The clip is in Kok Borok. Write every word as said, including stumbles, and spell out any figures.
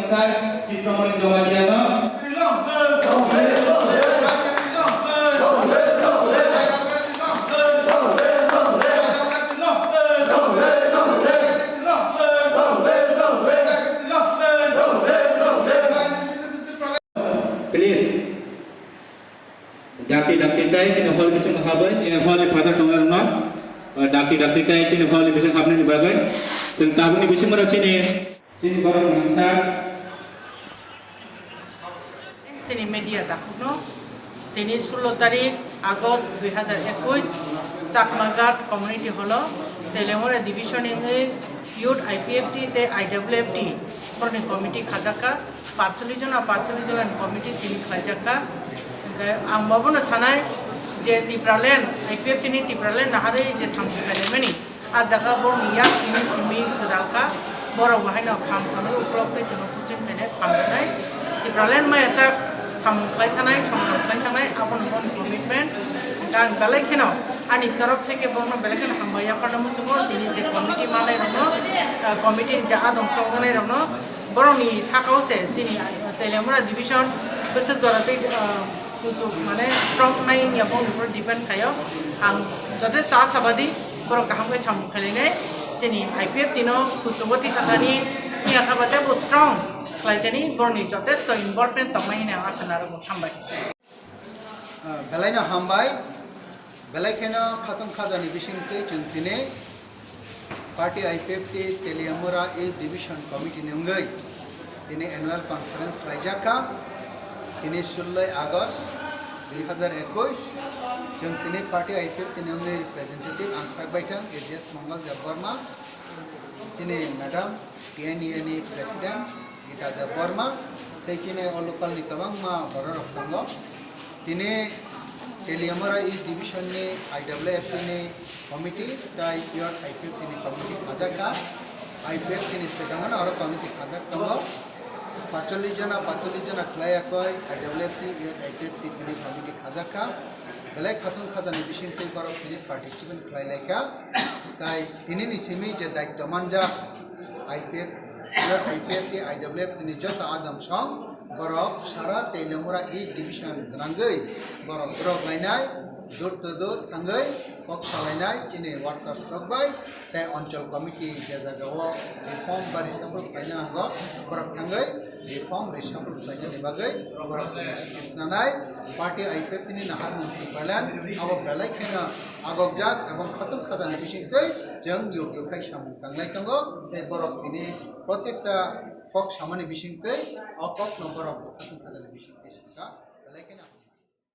Sir Chitramani Jamatia no. Please. Dakti dakti kai chini hall bising habai, chini hall ni phatar tongo rwno. Dakti dakti kai chini hall ni bising habnani bagwi. Chwng tabukni bising mura chini. Chini borok mungsa. Chini media dakhukno tini sullo tarik August dui hazar ekush Chakmaghat Community Hall o Teliamura Division wngwi Youth I P F T tei I W F T borokni committee khajakha. Patchollish jona, patchollish jona ni committee tini khlaijakha. Hwnkhe ang bobono sanai je Tipraland, I P F T ni Tipraland naharwi je samung khlaimani, ah jaga borokni yak tini simi kwdal kha. Borok bo haino kham thangwi uklok tei chwngno kuching khainai, kham rwnai. Tipraland maya sak samung khlai thanai, samung khlai thanai, abono bono commitment. Hwnkhe ang belai kheno ani torof theke bono belai kheno hambai yapharna muchungo, tini je committee manai rokno, ah, committee ni je adong chongjanai rokno, borokni sakao se chini Teliamura division bwswk jora tei, ah, kuchuk mane strong nai wngya bongni upor depend khaio. Ang jotesto ashabadi borok kaham khe samung khlainai. Chini I P F T no kuchugo tisa thani wngya kha ba teibo strong khlai thani borokni jotesto involvement tongmai hwnwi ang asa narwgo. Hambai. Ah, belaino hambai. Belai kheno khatung khajani bisingtwi chwng tini Party I P F T Teliamura East Division Committee ni wngwi tini annual conference khlaijak kha. Tini sullo August dui hazar ekush. Chwng tini Party I P F T ni wngwi representative ang sak bai thang A J S Mongol Debbarma. Tini Madam T N E ni President Gita Debbarma. Tei tini o local ni kwbangma bororok tongo. Tini Teliamura East Division ni I W F T ni committee tei Youth I P F T ni committee khajak kha. I P F T ni swkang no oro committee khajak tongo. Patchollish jona, patchollish jona khlai yakoi I W F T, Youth I P F T tini committee khajak kha. Belai khatung khajani bisingtwi borok tini participant khlai lai kha. Tai tini ni simi je daityo manjak I P F, Youth I P F T, I W F T ni joto adong song borok sara Teliamura East Division gwnangwi borok borok lainai, door to door thangwi kok salainai chini workers rok bai tei Anchal Committee je jaga o reform ba reshuffle khlaina nango borok thangwi reform reshuffle khlainani bagwi borok tini nanai party I P F T ni nahar mung Tipraland abo belai kheno agokjak ebong khatung khajani bisingtwi chwng yog yog khai samung tanglai tongo tei borok tini protekta kok samani bisingtwi o kok no borok khatung khajani bisingtwi sakha belai kheno